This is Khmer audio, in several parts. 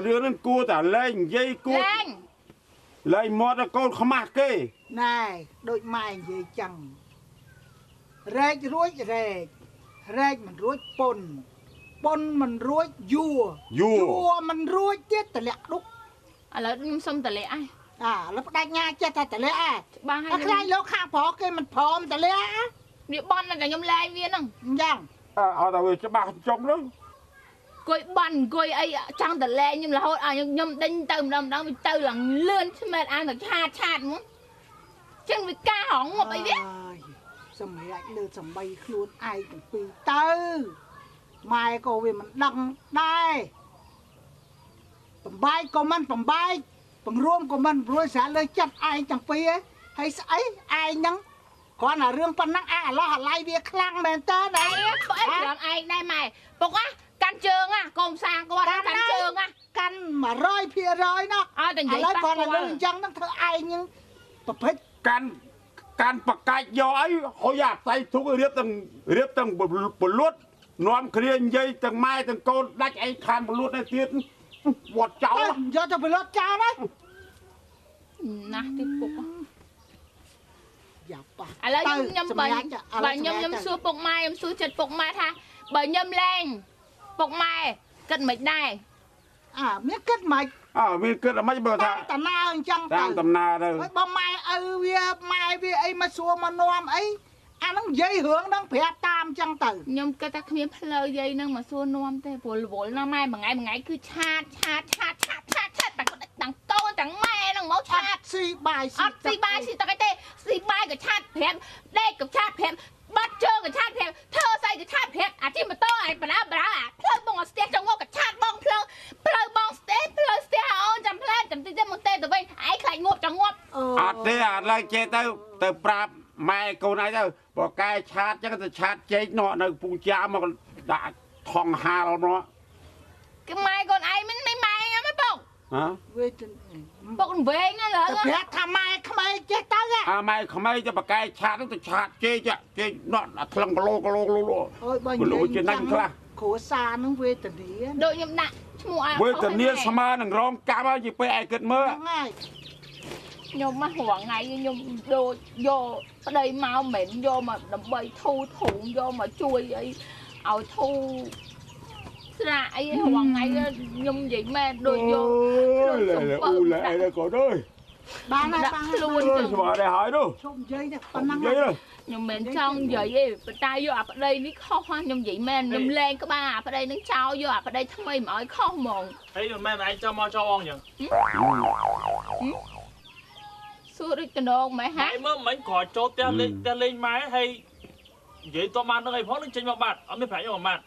រឿងហ្នឹងគួរតែលែងនិយាយគួរ លែង លែងមាត់ដល់កូនខ្មាស់គេ ណែដូចម៉ែនិយាយចឹងរែករួចរែករែកមិនរួចពុនពុនមិនរួចយួរ យួរ យួរមិនរួចទៀតតម្លាក់ដុក ឥឡូវខ្ញុំសុំតលាក់ឯង អាឥឡូវបដិញ្ញាចេះតែតម្លាក់ឯង ច្បាស់ហើយ តែខ្លាចលោកខាងប្រុសគេមិនព្រមតម្លាក់ វាបន់តែខ្ញុំលែងវាហ្នឹង អញ្ចឹង អត់តែវាច្បាស់ចុងហ្នឹង អង្គុយបន់អង្គុយអីចង់តលែងខ្ញុំរហូតឲ្យខ្ញុំដេញទៅម្ដងម្ដងវាទៅឡើងលឿនឆ្មេតអានទៅឆាតឆាតហ្មងចឹងវាការហងងាប់អីវា អើយសម្រាប់លើសំបីខ្លួនឯងទាំងពីរទៅម៉ែក៏វាមិនដឹងដែរបំបែកក៏មិនបំបែកបង្រួមក៏មិនរួចស្រាលើចិត្តឯងទាំងពីរឯងហើយស្អីឯងហ្នឹងគ្រាន់តែរឿងប៉ុណ្ណឹងអាឡោះអាឡៃវាខ្លាំងមែនតើណា ឯងពុកអីច្រំឯងដែរម៉ែពុកណាកាន់ជើងណាកុំសាងគាត់កាន់ជើងណា កាន់100%ណោះ ឲ្យតែនិយាយ ឥឡូវ ប៉ះ គ្រាន់តែ ពាល់ លឺអញ្ចឹងហ្នឹងធ្វើឯងហ្នឹងប្រភេទ កាន់កាន់បកាច់យកអីហុយអាផ្សៃធុករៀបទាំងរៀបទាំងបលួតនាំគ្នានិយាយទាំងម៉ែទាំងកូនដាច់ឯងខានបលួតនេះទៀតវត្តចោល យកទៅប្រលត់ចោលហើយ ណាស់ទៀតពុក យ៉ាប៉ះ ឥឡូវខ្ញុំខ្ញុំបើបើខ្ញុំខ្ញុំសួរពុកម៉ែខ្ញុំសួរចិត្តពុកម៉ែថាបើខ្ញុំលែងពុកម៉ែគិតមិនដែរ អាមានគិតមិន អើមានគិតអីមិនបើថា តាមតំណើអញ្ចឹង តាម ទៅ ដំណើរទៅ ហើយបើម៉ែឪវាម៉ែវាអីមកសួរមកនាំអីអាហ្នឹងនិយាយរឿងហ្នឹងប្រាប់តាមអញ្ចឹងទៅ ខ្ញុំគិតថាគ្មានផ្លូវយាយនឹងមកសួរនាំទេព្រោះរវល់ណាស់ម៉ែមួយថ្ងៃមួយថ្ងៃគឺឆាតឆាតឆាតឆាតឆាតឆាតតែគាត់ទាំងកូនទាំងម៉ែហ្នឹងមកឆាត ស៊ីបាយ អត់ស៊ីបាយស៊ីទឹកអីទេស៊ីបាយក៏ឆាតប្រាប់ដេកក៏ឆាតប្រាប់បាត់ជើងក៏ឆាតប្រាប់ធ្វើស្អីក៏ឆាតប្រាប់អាជិះម៉ូតូអាបដាបដាអាផ្លូវបងស្ទះចង់ងក៏ឆាតបងផ្លូវផ្លូវបងស្ទះផ្លូវស្ទះអូនចាំផ្លែចាំតិចទៀតមកទេទៅវិញឯងខ្លាចងាប់ចង់ងាប់ អត់ទេអត់ឡើងចេះទៅទៅប្រាប់ម៉ែកូនឯងទៅបើកែឆាតចឹងទៅឆាតចេកនោះនៅពូចាមកដាក់ថងហាលមក គឺម៉ែកូនឯងមិនម៉ែខ្ញុំទេពុក ហ៎ វាទៅ ពុកវែងណាលើ ទៅប្រាប់ថាម៉ែក្មេងចេះទៅហ៎ អាម៉ែក្មេងទៅបកែឆាតហ្នឹងទៅឆាតចេកចេកនោះអាថ្លឹងគីឡូគីឡូគីឡូ អូយបើ គីឡូ និយាយ ជាណាញ់ខ្លះ គ្រួសារហ្នឹងវេទនា ដូចខ្ញុំដាក់ឈ្មោះឲ្យ វេទនាស្មើនឹងរងកម្មហើយជាពេលឯងគិតមើល ហ្នឹងហើយ ខ្ញុំមករាល់ថ្ងៃខ្ញុំដូចយកប្តីមកមិនមែនយកមកដើម្បីធូរធូងយកមកជួយអីឲ្យធូរស្រាកអីរាល់ថ្ងៃខ្ញុំនិយាយមែនដូចយក អូយលែអ៊ូលែអីដែរកូនអើយ បានហើយ ដាក់ បាន ខ្លួន អើយស្មើដែរហើយនោះ ឈប់និយាយទេប៉ុណ្ណឹង និយាយទៅ ខ្ញុំមិនចង់និយាយទេប៉ុន្តែយកអាប្តីនេះខុសហ่ะខ្ញុំនិយាយមែនខ្ញុំលែងក្បាលអាប្តីនឹងចោលយកអាប្តីថ្មីមកឲ្យខុសហ្មង ហើយមិនមែនឯងចង់មកចោលអងចឹង សួរដូចតំណងម៉េះហា ឯងមើលមិញគ្រាន់ចូលផ្ទះលេងផ្ទះលេងម៉ែហើយនិយាយតបាននឹងអីផងនឹងចេញមកបាត់អត់មានប្រាក់យកមកបាត់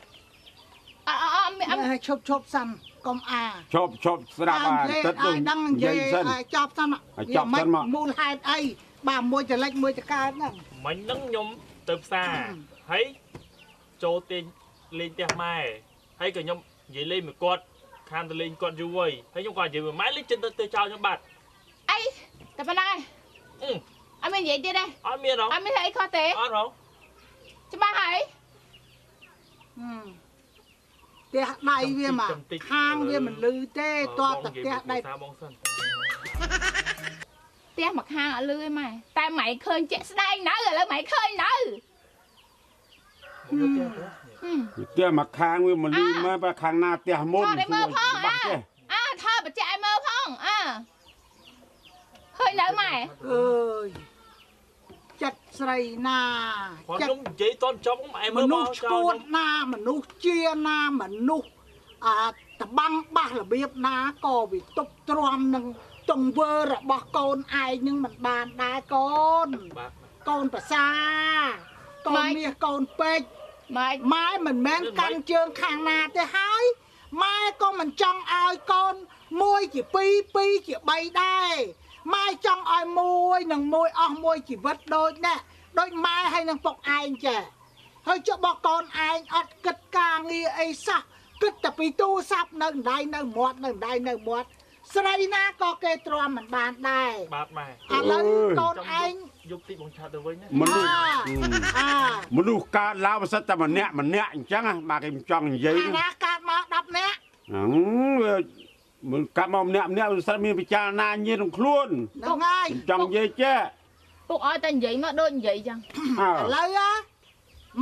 អត់អត់អត់មានអត់ ឈប់ឈប់សិនកុំអា ឈប់ឈប់ស្ដាប់អាទឹក ឲ្យដឹងនិយាយ សិន ឲ្យចប់សិនមក ឲ្យចប់សិនមក មូលហេតុអីបាទមួយចលិចមួយចកើតហ្នឹង មិញហ្នឹងខ្ញុំទៅផ្សារហើយចូលទិញលេងផ្ទះម៉ែហើយក៏ខ្ញុំនិយាយលេងមួយគាត់ខានទៅលេងគាត់យូរហើយហើយខ្ញុំក៏និយាយមួយម៉ែលេងចិនទៅចោលខ្ញុំបាត់ អីតែប៉ុណ្ណឹងឯង អឺ អត់មាននិយាយទៀតទេ អត់មានហ៎ អត់មានអីខុសទេ អត់ហ៎ ច្បាស់ហើយ ហឹមផ្ទះដៃវាមកខាងវាមិនលឺទេតបតែផ្ទះដៃ សាបងសិន ផ្ទះមកខាងអត់លឺទេម៉ែតែម៉ែឃើញជាក់ស្ដែងនៅឥឡូវម៉ែឃើញនៅ មកផ្ទះទៅ ហឹម ផ្ទះមកខាងវាមិនលឺមើលបើខាងណាផ្ទះមុន ថតឲ្យមើលផង ច្បាស់ទេ អើថតបញ្ជាក់ឲ្យមើលផងអើឃើញនៅម៉ែ អើយចិត្តស្រីណា គាត់ ចិត្ត ខ្ញុំនិយាយតន់ចប់ឯងមើល មនុ មក ស្សឈួតណាមនុស្សជាណាមនុស្សអាតបាំងបាសរបៀបណាក៏វាទប់ទ្រាំនឹងទង្វើរបស់កូនឯងនឹងមិនបានដែរកូន បាទ កូនប្រសាកូនមាសកូនពេជ្រ ម៉ែ ម៉ែមិនមែនកាន់ជើងខាងណាទេហើយម៉ែក៏មិនចង់ឲ្យកូនមួយជាពីរពីរជាបីដែរម៉ែចង់ឲ្យមួយនិងមួយអស់មួយជីវិតដូចនេះដូចម៉ែហើយនឹងពុកឯងចេះហើយចុះបោះកូនឯងអត់គិតការងារអីសោះគិតតែពីទូរស័ព្ទនៅដៃនៅមាត់នៅដៃនៅមាត់ស្រីណាក៏គេទ្រាំមិនបានដែរ បាទម៉ែ ឥឡូវកូនឯង យប់តិចបងឆាតទៅវិញណា មនុស្ស អា មនុស្សកើតឡើងបើសិនតែម្នាក់ម្នាក់អញ្ចឹងណាបាទគេមិនចង់និយាយ អាណាកើតមក10នាក់ ហ្នឹងវា មើលកាប់មកម្នាក់ម្នាក់សិនមានពិចារណាញាតិក្នុងខ្លួន ហ្នឹងហើយ ចង់និយាយចេះ ពុកឲ្យតែនិយាយមកដូចនិយាយចឹង អើ ឥឡូវ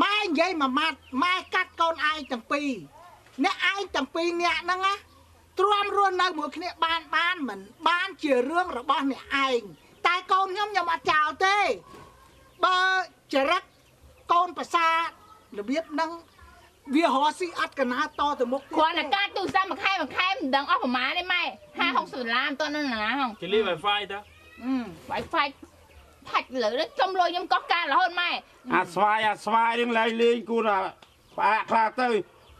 ម៉ែនិយាយមួយម៉ាត់ម៉ែកាត់កូនឯងទាំងពីរអ្នកឯងទាំងពីរអ្នកហ្នឹងណាទ្រាំរស់នៅមួយគ្នាបានបានមិនបានជារឿងរបស់អ្នកឯងតែកូនខ្ញុំខ្ញុំអត់ចោលទេបើចរិតកូនប្រសារបៀបហ្នឹងវារស់ស៊ីអត់កណាតទៅមុខ គ្រាន់តែការទូរស័ព្ទមួយខែមួយខែមិនដឹងអស់ប្រមាណទេម៉ែ50 60ដុល្លារមិនតនៅណាហង គេលេង Wi-Fi តា Wi-Fi ផាច់លើនេះចំលុយខ្ញុំកោះការរហូតម៉ែ អាស្វាយអាស្វាយនឹងលែងលេងគូណាផ្អាកខ្លះទៅ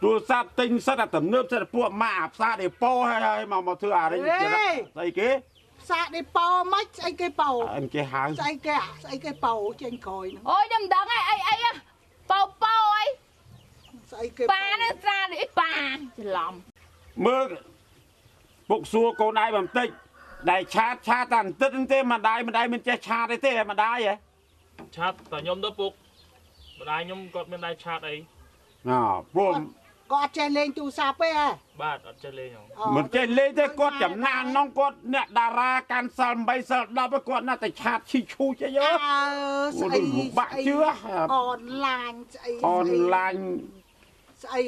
ទូរស័ព្ទទិញសិតអាទំនើបសិតពួកម៉ាក់អាផ្សារដេប៉ូហើយហើយមកមកធ្វើអារិញស្អីគេ ផ្សារដេប៉ូមិនស្អីគេប៉ូ អញគេហៅ ស្អីគេស្អីគេប៉ូចេញក្រោយហ្នឹង អូយខ្ញុំមិនដឹងអីអីអីប៉ូប៉ូអី ស្អីគេ ប៉ានឹងស្រានេះប៉ាច្រឡំ មើលពុកសួរកូនឯងបន្តិចដែលឆាតឆាតតែបន្តិចទេម្ដាយម្ដាយមិនចេះឆាតអីទេម្ដាយហ៎ ឆាតតែខ្ញុំទៅពុកម្ដាយខ្ញុំគាត់មានដៃឆាតអី អព្រោះ គាត់អត់ចេះលេងទូរស័ព្ទទេហ៎ បាទអត់ចេះលេងហ៎ មិនចេះលេងទេគាត់ចំណាននោះគាត់អ្នកតារាកាន់សិល8សិល10គាត់ណាស់តែឆាតឈីឈូចអី អើស្អី បាក់ជឿ អនឡាញស្អី អនឡាញ ស្អី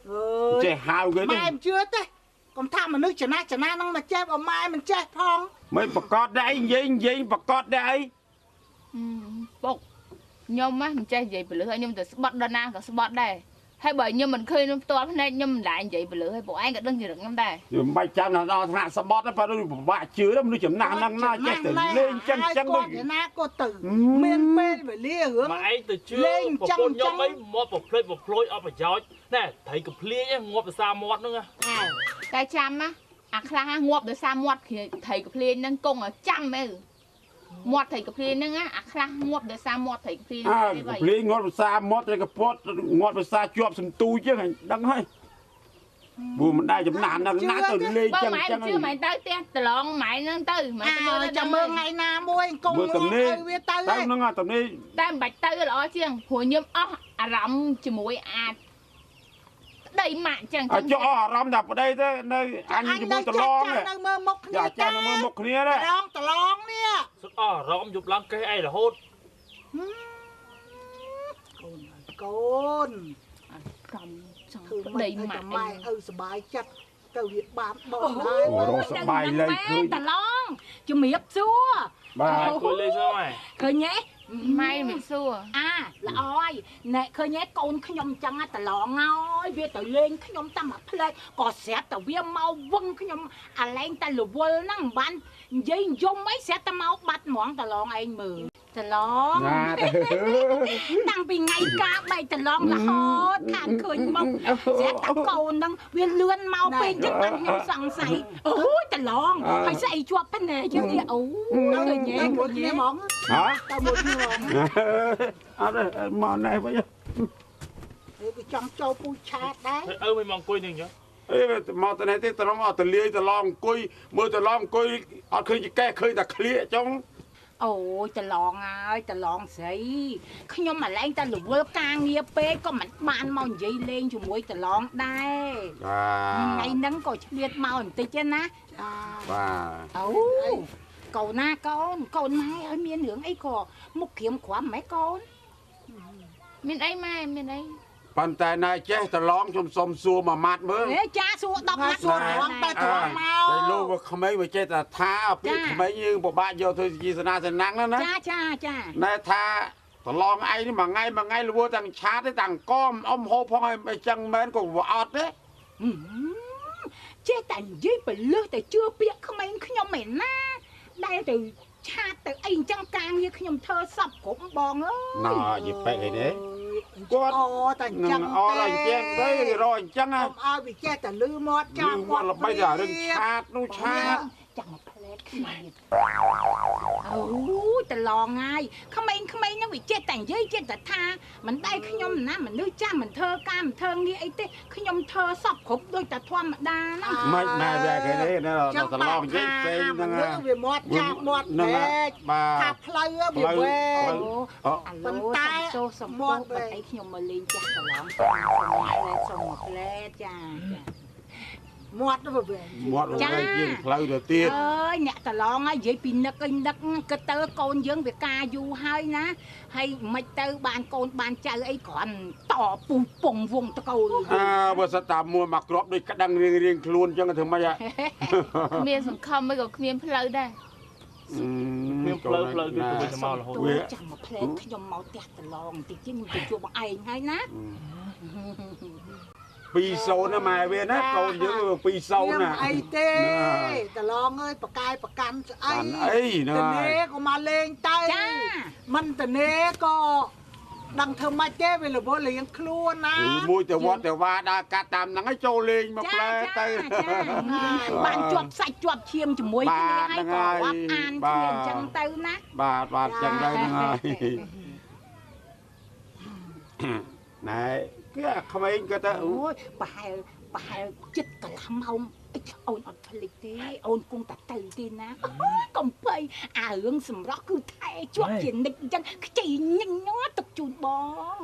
អើយ ចេះហៅគេ ម៉ែមិនជឿទេកុំថាមនុស្សចំណាស់ចំណាស់ហ្នឹងមកចេះបើម៉ែមិនចេះផង មិនប្រកាសដែរអីនិយាយនិយាយប្រកាសដែរអី ពុកខ្ញុំណាមិនចេះនិយាយពលឺហើយខ្ញុំទៅស្បត់ដល់ណាក៏ស្បត់ដែរហើយបើខ្ញុំមិនឃើញខ្ញុំផ្ទាល់ភ្នែកខ្ញុំមិនដែរនិយាយពលឺហើយពួកឯងក៏ដឹងចរិតខ្ញុំដែរ មិនបាច់ចាំដល់ថ្នាក់ស្បត់ទេបើដូចពិបាកជឿទៅមនុស្សចំណាស់ហ្នឹងណាចេះតែលេងចឹងចឹងដូច គាត់ណាក៏ទៅមានពេលវេលារឿង មកឯងទៅជឿប្រពន្ធខ្ញុំអីមកប្រភ្លេចប្រភ្លួយអត់ប្រយោជន៍ណែត្រីកំភ្លាញងាប់ដោយសារមាត់ហ្នឹង តែចាំណាអាខ្លះងាប់ដោយសារមាត់ត្រីកំភ្លាញហ្នឹងគង់ចាំអីមាត់ត្រីកំភ្លាញហ្នឹងអាខ្លះងាប់ដោយសារមាត់ត្រីកំភ្លាញ អើកំភ្លាញងាប់ដោយសារមាត់ត្រីកពតងាប់ដោយសារជាប់សន្ទូចចឹងដឹងហើយព្រោះមិនដែរចំណាស់ហ្នឹងណាទៅលេងចឹងចឹង ជឿម៉ែទៅផ្ទះប្រឡងម៉ែហ្នឹងទៅម៉ែទៅមើល ចាំមើលថ្ងៃណាមួយអង្គុយឲ្យវាទៅ ទៅហ្នឹងអាតំនេះ តែមិនបាច់ទៅល្អជាងព្រោះខ្ញុំអស់អារម្មណ៍ជាមួយអាចប្តីម៉ាក់ចឹង អត់ចុះអស់អារម្មណ៍តែប្តីទៅនៅអញជាមួយប្រឡង នៅមើលមុខគ្នា ចាំនៅមើលមុខគ្នាទេ ប្រឡងប្រឡងនេះ សុទ្ធអស់អារម្មណ៍យប់ឡើងកេះឯងរហូត កូនកូន កំចង់ប្តីម៉ាក់ ម៉ែឪសบายចិត្តទៅវាបានបងដែរ អូរសบายលេងឃើញ តឡងជំរាបសួរ បាទ គួយលេងសួរម៉ែ ឃើញទេ ម៉ែមិនសួរ អាល្អហើយណែឃើញទេកូនខ្ញុំចឹងតឡងហើយវាទៅលេងខ្ញុំតែមួយផ្លែកក៏ស្រាប់តែវាមកវឹងខ្ញុំអាឡែងតែរវល់ហ្នឹងមិនបាននិយាយយំអីស្រាប់តែមកបាត់ហ្មងតឡងឯងមើលតឡងតាំងពីថ្ងៃការបែកតឡងរហូតខានឃើញមកស្រាប់តែកូនហ្នឹងវាលឿនមកពេកចឹងបានខ្ញុំសង្ស័យអូយតឡងហើយស្អីជាប់ភ្នែកចឹងនេះអូឃើញទេ មួយគ្នាហ្មង ហ៎ ទៅមួយគ្នាហ្មង អត់មកណែវិញ វាចង់ចូលពូឆាតដែរ ឪមិនមកអង្គុយនឹងចឹង អេមកទៅនេះទេត្រង់អត់តលាយតឡងអង្គុយមើលតឡងអង្គុយអត់ឃើញចកេះឃើញតែក្លៀកចុង អូយតឡងហើយតឡងស្រីខ្ញុំម្លែងតែរវល់ការងារពេកក៏មិនបានមកនិយាយលេងជាមួយតឡងដែរថ្ងៃហ្នឹងក៏ឆ្លៀតមកបន្តិចណា បាទ អូកូនណាកូនកូនម៉ែឲ្យមានរឿងអីក៏មុខក្រៀមក្រំម៉េចកូន មានអីម៉ែមានអី ប៉ុន្តែណែចេះតឡងខ្ញុំសុំសួរមួយម៉ាត់មើល ហេចាសួរ10ម៉ាត់ សួរត្រង់ទៅត្រង់មក តែលោកវាក្មេងវាចេះតែថាពីក្មេងយើងពិបាកយកធ្វើជាសនាសនាំងណា ចាចាចា ណែថាតឡងឯងនេះមួយថ្ងៃមួយថ្ងៃលួទាំងឆាតទេទាំងកមអ៊ំហូបផងឲ្យអញ្ចឹងមែនក៏វាអត់ទេ ចេះតែនិយាយពលឹះតែជឿពាក្យក្មេងខ្ញុំឯណាដែលទៅឆាតទៅអីអញ្ចឹងការងារខ្ញុំធ្វើសពគ្រប់បងអើយ ណ៎យីប៉ែកអីនេះគាត់ អូតែអញ្ចឹង អូតែអញ្ចឹងទៅរកអញ្ចឹង កុំឲ្យវាចេះតែលឺមាត់ចាំ មាត់ល្បីតែរឿងឆាតនោះឆាត ចាំមកផ្លែតគ្នាអូតឡងហើយក្មេងៗហ្នឹងវាចេះតែនិយាយចេះតែថាមិនដែរខ្ញុំណាមនុស្សចាស់មិនធ្វើការមិនធ្វើងារអីទេខ្ញុំធ្វើសពគ្រប់ដូចតែធម្មតាហ្នឹង មិនម៉ែវាគេនេះតឡងនិយាយផ្សេងហ្នឹង វាមាត់ចាស់មាត់ពេកថាផ្លូវវាវែង ប៉ុន្តែសុំទោសបើអីខ្ញុំមកលេងចាស់តឡងសុំមកផ្លែតសុំមកផ្លែតចាចា មាត់ទៅវិញ មាត់វិញជាងផ្លូវទៅទៀត អើយអ្នកតឡងហើយនិយាយពីនឹកអីនឹកគិតទៅកូនយើងវាការយូរហើយណាហើយមិនទៅបានកូនបានចៅអីគ្រាន់តពូពងវងតកូល អើបើសិតតាមួយមកគ្រាប់ដូចក្តឹងរៀងរៀងខ្លួនអញ្ចឹងធ្វើម៉េច គ្មានសង្ឃឹមអីក៏គ្មានផ្លូវដែរ មានផ្លូវផ្លូវគឺទៅវិញមករហូត វាចាំមកផ្លែខ្ញុំមកផ្ទះតឡងតិចទៀតខ្ញុំទៅជួបបងឯងហើយណា 20ណាម៉ែវាណាកូនយើង20ណា អីទេតឡងអើយបកាយប្រកាន់ស្អី អីណា តនេក៏មកលេងទៅមិនតនេក៏ដឹងធ្វើម៉េចទេវារវល់រៀងខ្លួនណា មួយទៅវត្តទៅវាដើរកាត់តាមហ្នឹងឲ្យចូលលេងមកផ្លែទៅ បានជាប់សាច់ជាប់ឈាមជាមួយគ្នាហើយក៏រាប់អានគ្នាអញ្ចឹងទៅណា បាទបាទចឹងទៅហ្នឹងហើយណែគេអាក្មេងគាត់ទៅ អូយប្រហែលប្រហែលចិត្តកន្លះម៉ោងអូនអត់ភ្លេចទេអូនគង់តែទៅទេណាកំភៃអារឿងសម្រស់គឺថែជាប់ជានិច្ចអញ្ចឹងខ្ចីញញទុកជូនបង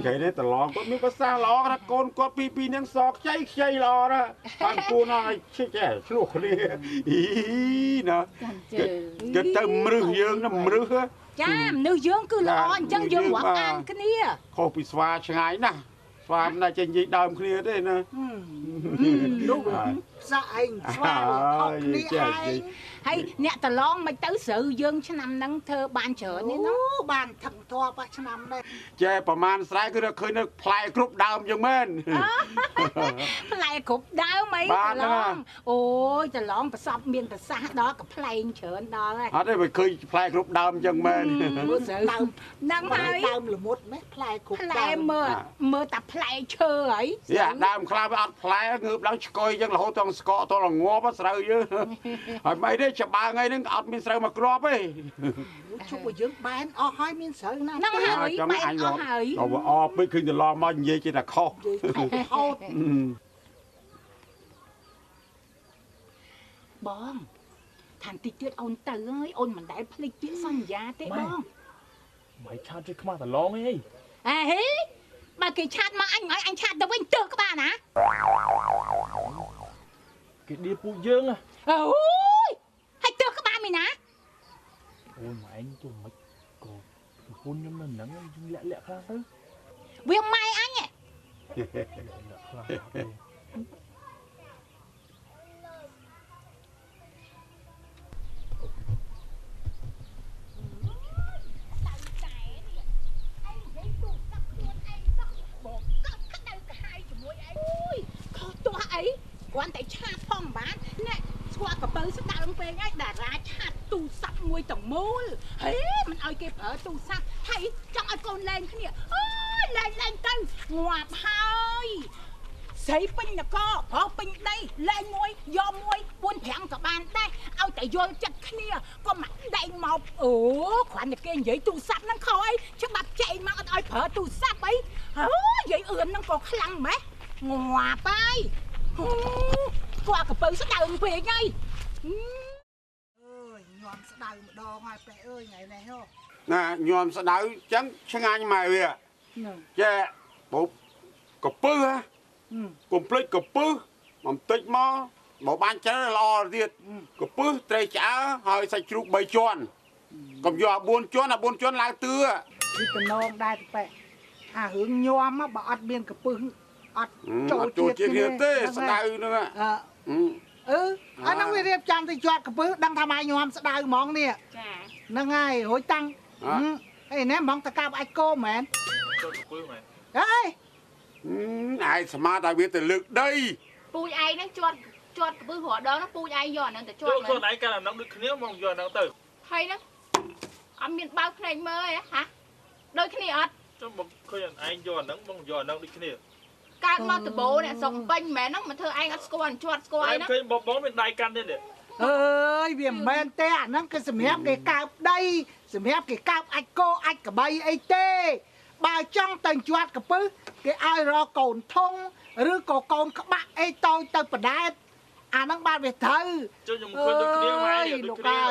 គេនេះតឡងគាត់មានភាសាល្អណាស់កូនគាត់ពីរពីរនឹងសខ្ចីខ្ចីល្អណាស់បានគួរណាស់ឲ្យឈិចឆ្លោះគ្នាអីណាគេទៅមរឹសយើងណាមរឹស ចាមនុស្សយើងគឺល្អអញ្ចឹងយើងរាប់អានគ្នា ខុសពីស្វាឆ្ងាយណាស់ស្វាមិនដែលចេញនិយាយដើមគ្នាទេណា នោះសាក់ឯងស្វាខុសគ្នាឯង ហើយអ្នកតឡងមិនទៅស្រូវយើងឆ្នាំហ្នឹងធ្វើបានច្រើនទេណា បានថឹងធាប់ឆ្នាំនេះ ចេះប្រហែលស្រែគឺឃើញនៅផ្លែគ្រប់ដើមយ៉ាងមែន ផ្លែគ្រប់ដើមអីតឡងអូយតឡងប្រសពមានប្រសាសន៍ដល់ក៏ផ្លែងច្រើនដល់ហើយ អត់ទេបើឃើញផ្លែគ្រប់ដើមយ៉ាងមែន មើលស្រូវដើមហ្នឹងហើយ ដើមល្មុតម៉េះផ្លែគ្រប់ ផ្លែមើលមើលតែផ្លែឈើហើយ យ៉ាដើមខ្លះវាអត់ផ្លែងើបឡើងឆ្កុយចឹងរហូតដល់ស្កកដល់ងាប់ស្រូវយើងហើយមិនទេច្បាើថ្ងៃហ្នឹងអត់មានស្រូវមកគ្រាប់ទេ ជប់ឲ្យយើងបែនអស់ហើយមានស្រូវណា ហ្នឹងហើយបែនអស់ហើយ ដល់អពេកឃើញត្រឡប់មកនិយាយចេះតែខុស ហូត បងថាបន្តិចទៀតអូនទៅហើយអូនមិនដែលភ្លេចពាក្យសន្យាទេបង មិនឆាតជួយខ្មាស់ត្រឡងអី អេហេបើគេឆាតមកអញឲ្យអញឆាតទៅវិញទើក្បាលណា គេដៀពូជយើង អូយហើយទើក្បាលមីណា អូយម៉ែឯងទោះមិនក៏ប្រពន្ធខ្ញុំនៅហ្នឹងយើងលាក់លាក់ខ្លះទៅ វាម៉ែអញ លាក់ខ្លះទេ គ្រាន់តែឆាតផងបានណែស្គាល់កពៅស្ដើងពេកហើយតារាឆាតទូរស័ព្ទមួយទាំងមូលហេមិនឲ្យគេប្រើទូរស័ព្ទហើយចង់ឲ្យកូនលែងគ្នាអូយលែងលែងទៅងាប់ហើយស្រីពេញនគរប្រុសពេញដីលែងមួយយកមួយ4 5ក៏បានដែរឲ្យតែយល់ចិត្តគ្នាក៏មកដែងមកអូគ្រាន់តែគេនិយាយទូរស័ព្ទហ្នឹងខុសអីច្បាប់ចែកមកអត់ឲ្យប្រើទូរស័ព្ទអីអូនិយាយអឿនហ្នឹងក៏ខ្លាំងម៉េះងាប់ហើយ គាត់កពៅស្ដើងពេកហើយ អើយញោមស្ដៅម្ដងហើយប៉ែអើយថ្ងៃនេះហ៎ ណាញោមស្ដៅចឹងឆ្ងាញ់ម៉ែវាចេះបុបកពឹសកុំភ្លេចកពឹសបន្តិចមកបើបានច្រើនល្អទៀតកពឹសត្រីឆ្អើហើយសាច់ជ្រូក3ជាន់កុំយកអា4ជាន់អា4ជាន់ឡើងទឿ ពីតំណងដែរប៉ែអារឿងញោមបើអត់មានកពឹសអត់ចូលជាតិគ្នាទេស្ដៅហ្នឹង អឺអាហ្នឹងវារៀបចំទៅជាប់កពឹសដឹងថាម៉ែញោមស្ដៅហ្មងនេះ ចាហ្នឹងហើយរួចតាំងអីណែហ្មងតកាបអាចគោមែន ចូលកពឹសមែន អេ ឯងស្មាតឲ្យវាទៅលើកដី ពូជឯងហ្នឹងជាប់ជាប់កពឹសរាល់ដងហ្នឹងពូជឯងយកអាហ្នឹងទៅជាប់ មែនខ្លួនឯងកាន់អាហ្នឹងដូចគ្នាហ្មងយកអាហ្នឹងទៅ ហើយហ្នឹងអត់មានបើកភ្នែកមើលទេហាដូចគ្នាអត់ ចុះបងឃើញឯងយកអាហ្នឹងបងយកអាហ្នឹងដូចគ្នា កើតមកដបោអ្នកស្រុកពេញមែនហ្នឹងមកធ្វើឯងអត់ស្គាល់ជាប់ស្គាល់អីហ្នឹង ឃើញបងបងមានដៃកាន់ទៀត អើយវាមិនមែនទេអាហ្នឹងគឺសម្រាប់គេកើបដីសម្រាប់គេកើបអាចគោអាចកបីអីទេបើចង់ទៅជាប់កពឹសគេឲ្យរកកូនធុងឬក៏កូនក្បាក់អីតូចទៅបដែតអាហ្នឹងបានវាត្រូវ ចុះខ្ញុំឃើញដូចគ្នាម៉ែដូចគ្នា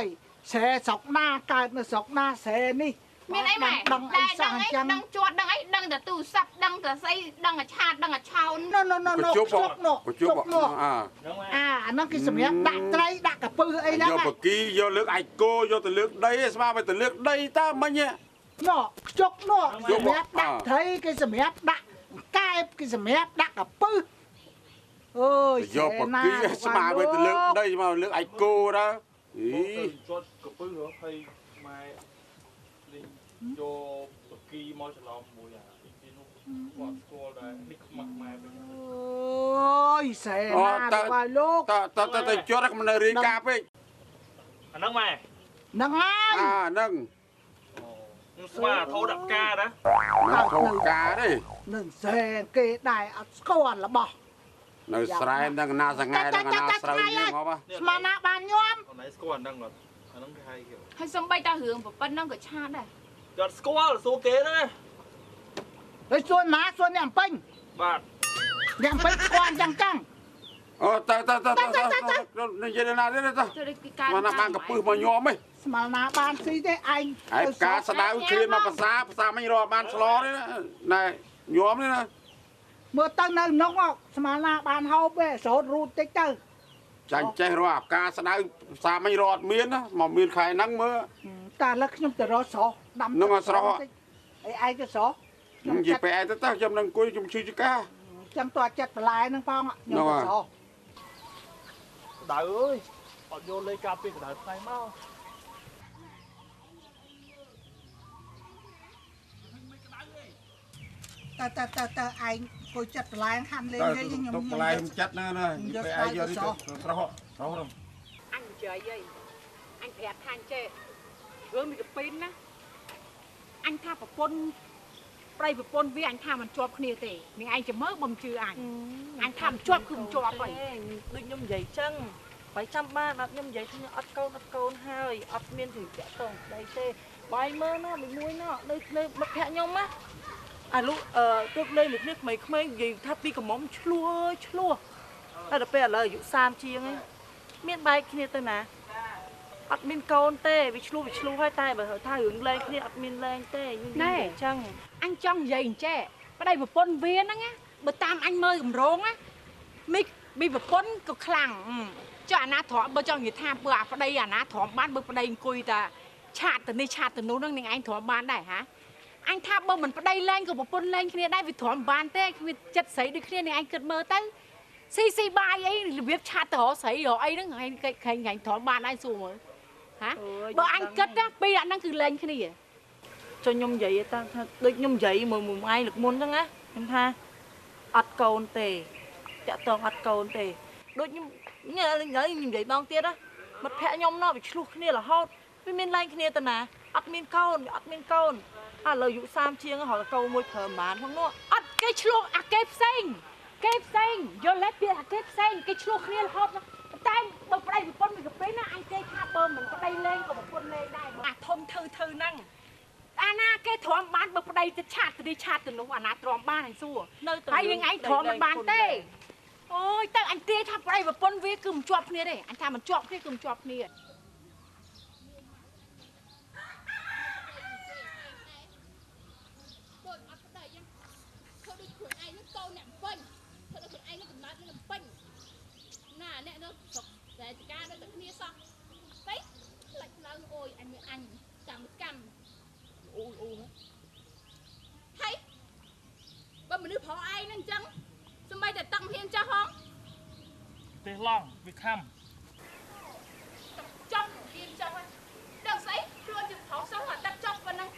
ស្រែស្រុកណាកើតនៅស្រុកណាស្រែនេះ មានអីម៉ែ ដឹងអីសោះអញ្ចឹង ដឹងជាប់ដឹងអីដឹងតែទូរស័ព្ទដឹងតែស្អីដឹងអាឆាតដឹងអាឆោន ណូណូណូណូ ជប់ ជប់នោះ ជប់ ជប់នោះ អា អាអាហ្នឹងគេសម្រាប់ដាក់ត្រីដាក់កពឹសអីហ្នឹង យកបគីយកលើកអាចគោយកទៅលើកដីស្មាទៅលើកដីតើមិញ ណូខ្ជុកនោះសម្រាប់ដាក់ត្រីគេសម្រាប់ដាក់កែបគេសម្រាប់ដាក់កពឹសអើយ យកបគីស្មាទៅលើកដីមកលើកអាចគោតើអី ជាប់កពឹសហើយម៉ែលេងយកបគីមកច្រឡំមួយអាពីនោះគាត់ស្គាល់ដែរនេះខ្មាស់ម៉ែវិញ អូយសែណាបាយលោក តតតទៅជាប់មិនរាយការពេក អាហ្នឹងម៉ែ ហ្នឹងហើយ អាហ្នឹង ខ្ញុំស្មាធោដាក់ផ្កាណា ធោផ្កាទេ នឹងសែគេដែរអត់ស្គាល់របស់ នៅស្រែនឹងណាសងៃនឹងណាស្រូវយើងហ៎ ស្មានណាបានញោម អូនឯងស្គាល់អាហ្នឹងអត់អាហ្នឹងគេហៅគេ ហើយសំបីតារឿងប៉ុណ្ណឹងក៏ឆាតដែរ អត់ស្គាល់សួរគេហ្នឹង ហើយសួរណាសួរអ្នកអំពេញ បាទ អ្នកអំពេញស្គាល់ចឹងចឹង អូតើតើតើតើនិយាយណាទេតើមកណាបានកពឹសមកញោមហី ស្មានណាបានស៊ីទេឯង ឯងផ្កាស្ដៅឃ្លានមកភាសាភាសាមិញរកបានស្លទេណែញោមនេះណា មើលទៅនៅក្នុងស្មានណាបានហូបទេស្រោតរូតតិចទៅ ចាញ់ចេះរកអាផ្កាស្ដៅភាសាមិញរកអត់មានណាមកមានខែហ្នឹងមើល តែឥឡូវខ្ញុំទៅរកស្រស់ដាំ នឹងស្រស់ អីឯងទៅស្រស់ និយាយពេលឯងទៅតើខ្ញុំនឹងអង្គុយខ្ញុំឈឺចកា ចឹងតើចិត្តបន្លែហ្នឹងផងខ្ញុំទៅស្រស់ ដៅអើយអត់យកលេខការពីកដៅថ្ងៃមក តើតើតើតើឯងគួយចិត្តបន្លែហាន់លេងលេងខ្ញុំ បន្លែខ្ញុំចិត្តណាស់ណានិយាយពេលឯងយកនេះទៅស្រស់ស្រស់ទៅ អញនិយាយអីអញប្រាប់ថាអញ្ចេះរឿងមីកពីនណាអញថាប្រពន្ធប្តីប្រពន្ធវាអញថាមិនជាប់គ្នាទេនឹងឯងចាំមើលបំជឿអញអញថាមិនជាប់គឺមិនជាប់ហើយ ដូចខ្ញុំនិយាយចឹងបាយចាំបានអត់ខ្ញុំនិយាយថាអត់កូនអត់កូនហើយអត់មានរឿងតាក់ទងប្តីទេបាយមើលណាមួយណានៅនៅមិត្តភក្តិខ្ញុំណាអាលុអឺទើបលេងមួយគ្នាក្មេងៗនិយាយថាពីកំមុំឆ្លោះឆ្លោះតែដល់ពេលឥឡូវអាយុ30ជាងឯងមានបែកគ្នាទៅណាអត់មានកូនទេវាឆ្លោះវាឆ្លោះហើយតែបើថារឿងលេងគ្នាអត់មានលេងទេខ្ញុំនិយាយចឹង អញចង់និយាយអញ្ចេះប្តីប្រពន្ធវាហ្នឹងណាបើតាមអញមើលកម្រងណាមីមីប្រពន្ធក៏ខ្លាំងចុះអាណាទ្រាំបើចង់និយាយថាបើអាប្តីអាណាទ្រាំបានបើប្តីអង្គុយតាឆាតទៅនេះឆាតទៅនោះហ្នឹងនឹងឯងទ្រាំបានដែរហាអញថាបើមិនប្តីលេងក៏ប្រពន្ធលេងគ្នាដែរវាទ្រាំបានទេវាចិត្តស្រីដូចគ្នានឹងឯងគិតមើលទៅស៊ីស៊ីបាយអីរបៀបឆាតទៅរកស្រីរកអីហ្នឹងឯងខេងឯងទ្រាំបានឯងសួរមើលហាបើអញគិតណាពីរអាហ្នឹងគឺលេងគ្នា ចុះខ្ញុំនិយាយតាថាដូចខ្ញុំនិយាយមួយមួយថ្ងៃលើកមុនហ្នឹងណាខ្ញុំថាអត់កូនទេតាក់ទងអត់កូនទេដូចខ្ញុំញ៉ៃខ្ញុំនិយាយដងទៀតណាមិត្តភក្តិខ្ញុំណោះវាឆ្លោះគ្នារហូតវាមានលែងគ្នាទៅណាអត់មានកូនអត់មានកូនឥឡូវអាយុ30ជាងរហូតកូនមួយប្រើប្រហែលផងនោះ អត់គេឆ្លោះអាគេផ្សេងគេផ្សេងយល់ទេពាក្យអាគេផ្សេងគេឆ្លោះគ្នារហូតតែបើប្តីប្រពន្ធមួយកាពេលណាអញគេថាបើមិនប្តីលេងក៏ប្រពន្ធលេងដែរអាធំធឺធឺហ្នឹងអាណាគេទ្រាំបានបើប្តីទៅឆាតទៅនេះឆាតទៅនោះអាណាទ្រាំបានអញសួរ នៅតែ ហើយនឹងឯងទ្រាំមិនបានទេអូយទៅអញទាយថាប្តីប្រពន្ធវាគឺមិនជាប់គ្នាទេអញថាមិនជាប់គ្នាគឺមិនជាប់គ្នា កូនអត់ប្តីហ្នឹងធ្វើដូចខ្លួនឯងហ្នឹងកូនអ្នកពេញធ្វើដូចខ្លួនឯងហ្នឹងកំណត់នឹងពេញណាអ្នកនៅស្រុកតែចការនៅតែគ្នាសោះពេកផ្លាច់ឡើងអូយអញមើលអញកម្មកម្ម អូយអូហ៎ ហើយបើមនុស្សប្រុសឯងហ្នឹងអញ្ចឹងសំបីតែតឹងហ៊ានចាស់ហង ទេសឡង់វាខំ ចង់ហ៊ានចាស់ហ្នឹងដឹងស្អីខ្លួនជាប្រុសសោះអាទឹកចប់ប៉ុណ្ណឹង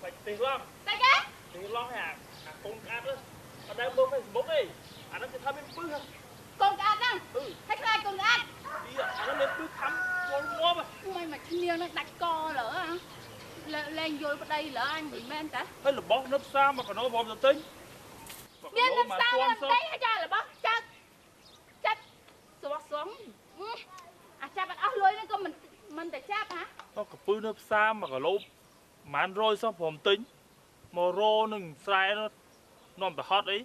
បាច់ទេសឡង់ តែគេ ទេសឡង់អាអាកូនក្អាតអត់ដែលមើល Facebook ទេអាហ្នឹងគេថាមានពឹស កូនក្អាតហ្នឹងហើយខ្លាចកូនក្អាត អីអាហ្នឹងមានពឹសខំចូលងាប់ មិនមកគ្នានឹងដាច់កលើលែងយល់ប្តីលើអញមិនមែនតា ហើយរបស់នៅផ្សារមកកណោព្រមទៅទិញ មាននៅផ្សារនៅទិញហើយចារបស់ចាចាប់ស្រស់ស្រង់អាចាប់អត់អស់លុយហ្នឹងក៏មិនមិនតែចាប់ហ่า តកពឹសនៅផ្សារ1គីឡូប្រហែល100សោះព្រមទិញមករនឹងស្រែនោះនាំទៅហត់អី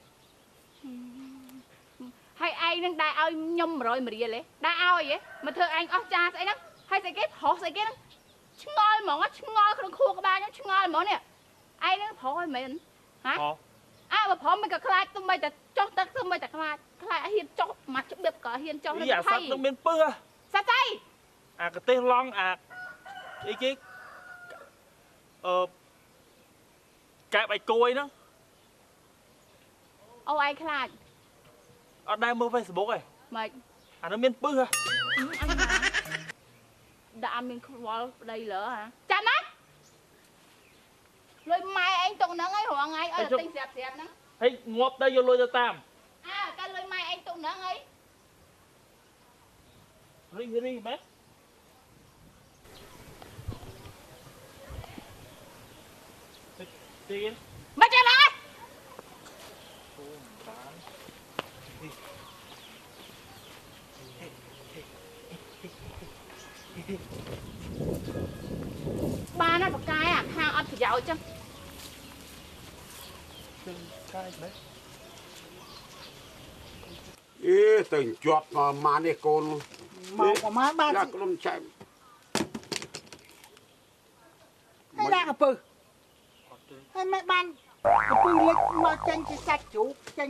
ហើយឯងនឹងដែរឲ្យខ្ញុំ100រៀលទេដែរឲ្យហ៎មកធ្វើឯងអស់ចាស្អីហ្នឹងហើយស្អីគេប្រុសស្អីគេហ្នឹង ឆ្ងល់ហ្មងឆ្ងល់ក្នុងខួរក្បាលខ្ញុំឆ្ងល់ហ្មងនេះឯងនឹងប្រុសហើយមែនហ៎អើបើប្រុសមិនក៏ខ្លាចទោះបីតែចុះទឹកទោះបីតែខ្លាចខ្លាចហ៊ានចុះមកច្បាប់ក៏ហ៊ានចុះទៅអាសត្វនឹងមានពឹសសត្វស្អីអាកទេសឡង់អាអីគេអឺកែបឯគួយហ្នឹងអូឯងខ្លាចអត់ដែរមើល Facebook ឯងម៉េចអានោះមានពឹសហ៎ដាក់អត់មានខ្វល់ប្តីលើហ៎ចាំណាលុយម៉ែឯងទុកហ្នឹងឯងរាល់ថ្ងៃឲ្យទិញស្រាប់ស្រាប់ហ្នឹងហើយងាប់ទៅយកលុយទៅតាមអើតែលុយម៉ែឯងទុកហ្នឹងអីរីរីមែនទីមកចាំណាបានណាបកាយអាខាងអត់ប្រយោជន៍ចឹងកាយមែនអេទៅជាប់មកម៉ានេះកូនមកប្រមាណបានដាក់ក្រុមចែកហើយដាក់កពឹសហើយមិនបានកពឹសលិចមកចេញជាសាច់ជ្រូកចេញ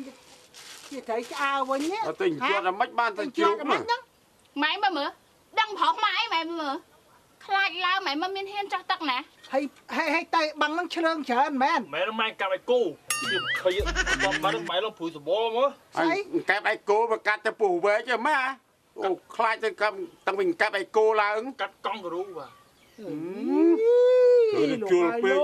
ជាត្រីឆ្អើវិញនេះទៅជាប់តែមិនបានទៅជ្រូកហ្នឹងម៉ែមើលមើលដឹងប្រុសម៉ែម៉ែមើលខ្លាចឡើងម៉ែមិនមានហ៊ានចោះទឹកណាហើយហើយតែបឹងហ្នឹងឆ្លើងច្រើនមែនមែនម៉ែកាប់ឲ្យគោឃើញបងបានម៉ែឡងព្រួយសបល់មកហើយកែបឲ្យគោមកកាត់ទៅពោះវែកទេម៉ែអូខ្លាចទៅកាប់តាំងពីកាប់ឲ្យគោឡើងកាត់កង់ការូបាទ ជួលពេក